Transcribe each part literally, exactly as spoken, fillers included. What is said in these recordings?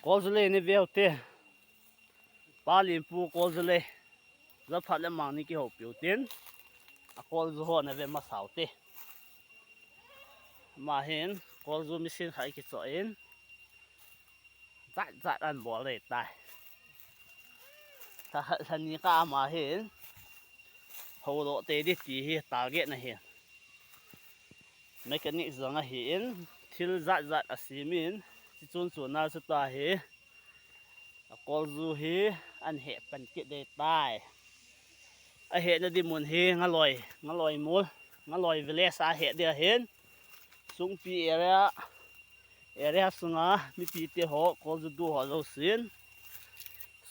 Kolju lei nei veu te. Pa Limpu kolju lei. Japhat le mang nei kihoupiu tin. A kolju ho nei ve masau te. Ama hin kolju machine khat kichoh in. Jat jat ahin bol lei tai. Tha khat tha ni kah ama hin. Houdoh tei ding ti hi target na hin. Mechanic jong ahin, thil jat jat asem in, chuchun chun a chu ta hi, a kolju hi ahin heh pan kit ding tai. Aheh na ding mun hi Ngaloi, Ngaloi mol, Ngaloi village a heh ding ahin, Sungpi area, area sunga mipi te ho, kolju du ho jousen,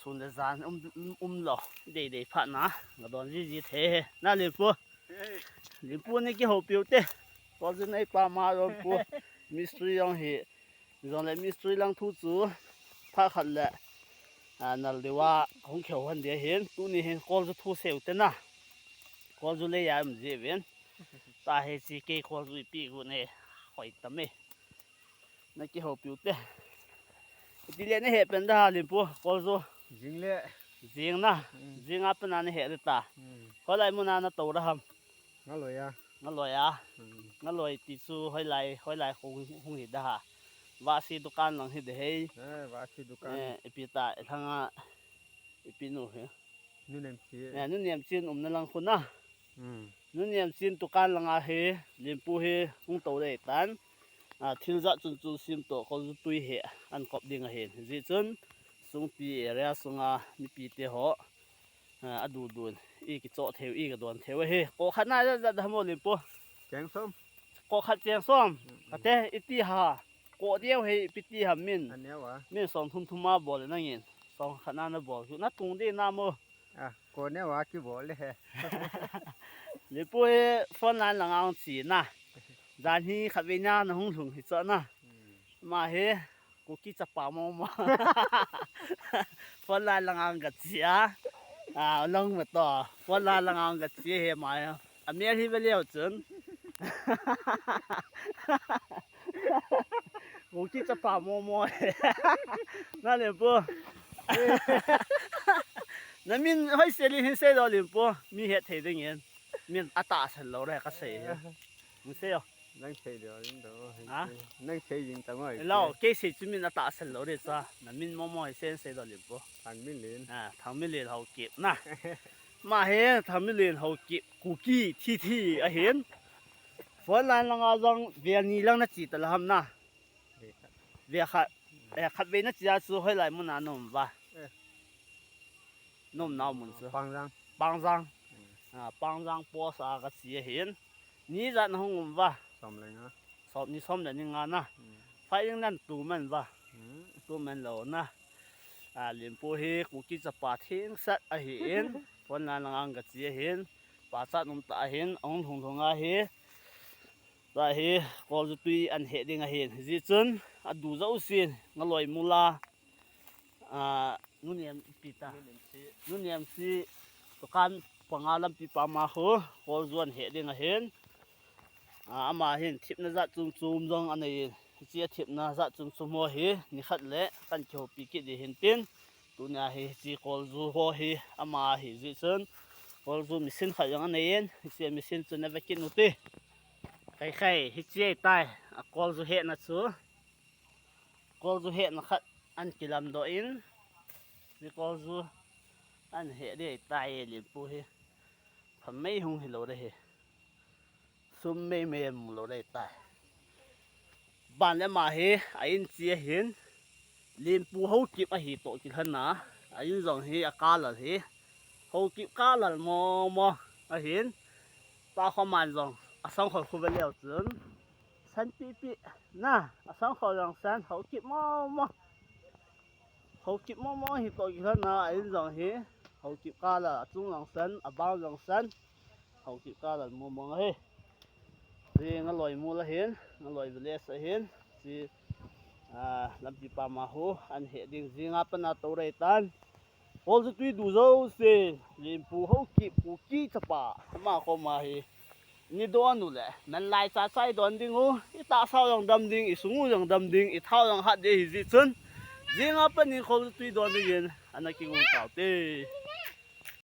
sun le jan um, um, um lou, dei dei phat na, nga don ji ji thei hi, na Limpu. Limpu nei kihoupiu te. Kolju nei pa ma Limpu. Mistri jong hi. Jong le mistri lang thu chu. Phat khat le. A, nal deuva hung kheu hon ding ahin. Tuni hin kolju thu seiu te na. Kolju lei a um ji uvin. Ta hi chi kei kolju ipi gu nei. Hoi tam e. Nei kihoupiu te. Ti le nei heh pen da Limpu, kolju. Jing le. Jing na. Mm. Jing a pen a nei heh ding ta. Mm. Hoilai mun a na tou da ham. Ngaloi a. Ngaloi a. Mm. Ngaloi ti chu hoilai, hoilai hung, hung hi da ha. Vasi dukan lang hi de hei. Eh, vasi dukan. Eh, ipi ta, i thanga, ipi nu hi. Nu Nemchi. Eh, nu Nemchi in umna lang khu na. Hmm. Nu Nemchi in dukan langa hi, Limpu hi hung tou ding ahitan. A, thil jat chun chun sem toh, kolju tui hi ahin kop ding ahin. Hijeh chun, Sungpi area sunga mipi te ho, a, adu dun, i kichoh theiu, i gadon theiu ahi. Ko khat na jat jat ham o Limpu. Cheng som. Ko khat cheng som. Hmm. Kate, iti ha. Ko deu hi, ipi ti ham min. A neo a. Min som thum thum a bol nangin. Som khat na na bol. Na tung ding na mo. A, ko neo a kibol le he. Limpu hi phone line langa hung che na. Jan hi khatvei na na hung lhung hi chu na. Hmm. Ama hi Kuki chapa mo mo. Phone line langa hung che a. A, long ma to. Phone line langa hung che hi ama hi. A mel hi ve leu chun. Kuki chapa mo mo. Na Limpu. Na min hoise lin hin sei doh Limpu. Mi het thei dingin. Min atahsan lou le ka sei hi. Hung sei o. Nang sei doh ding to. Ha? Nang sei ding to mo. Lo, kei sei chu min atahsan lou le cha. Na min mo mo hi sei sei doh Limpu. Thangminlen. A, Thangminlen Haokip na. Ama hi Thangminlen Haokip Kuki thi thi ahin. Phone line langa jong vel ni lang na che ta la ham na. Vel khat. Vel khat. Eh, khatvei na che a chu hoilai mun a na um uva. Eh. Na umnau mun chu. Pangjang. Pangjang. Hmm. A, Pangjang post a ka che ahin. Ni ijat na hung um uva. Som le nga. Som ni som le ni nga na. Hmm. Firing nan tu man uva. Hmm. Tu man lou na. A, Limpu hi Kuki chapa theng sat ahin. Phone line langa hung che ahin. Pachat um ta ahin. Ahung lhung lhung ahi. Tua hi, kolju tui ahin heh ding ahin. Hijeh chun, adu jousen, Ngaloi mol a, a, Nu Nemchi ta. Nu Nemchi. Nu Nemchi, dukan panga lampi pam a khu, kolju ahin heh ding ahin. A, ama hin, thepna jat chom chom jong anei in. Hiche thepna jat chom chom ho hi, ni khat le, kahin kihoupi kit ding ahin tin. Tunia hi, hiche kolju ho hi, ama ahi jeh chun. Kolju machine khat jong anei in, hiche machine chu na ve kit u hite. Khai khai, hiche ahitai, a kolju hehna chu. Kolju hehna khat ahin kilam doh in, hiche kolju ahin heh ding ahitai Limpu hi. Phamei hung hilou ding ahi. Sum mei mei mu lou ding ahitai. Ban le ama hi, a in che ahin. Limpu Haokip ahi toh kilhon a, a in jong hi a colour hi. Haokip colour mo mo ahin. Tua kho man jong, a sangkhol khu ve leu chun. San pi pi na, a sangkhol jong san, Haokip mo mo. Haokip mo mo hi toh kilhon a, a in jong hi. Haokip colour, a chung jong san, a bang jong san. Haokip colour mo mo ahi. Hi Ngaloi mol ahin, Ngaloi village ahin, chi, a, lampi pam a khu, ahin heh ding jing a pat na tou ding ahitan. Kolju tui du jouse, Limpu Haokip, Kuki chapa, ama koma hi. Nei don u le, nalai cha cha i don ding u, i tahsa u jong dam ding, i sung u jong dam ding, i tha u jong hat ding ahi jeh chun. Jinga pat nikho twidon dingin ana kigon taute.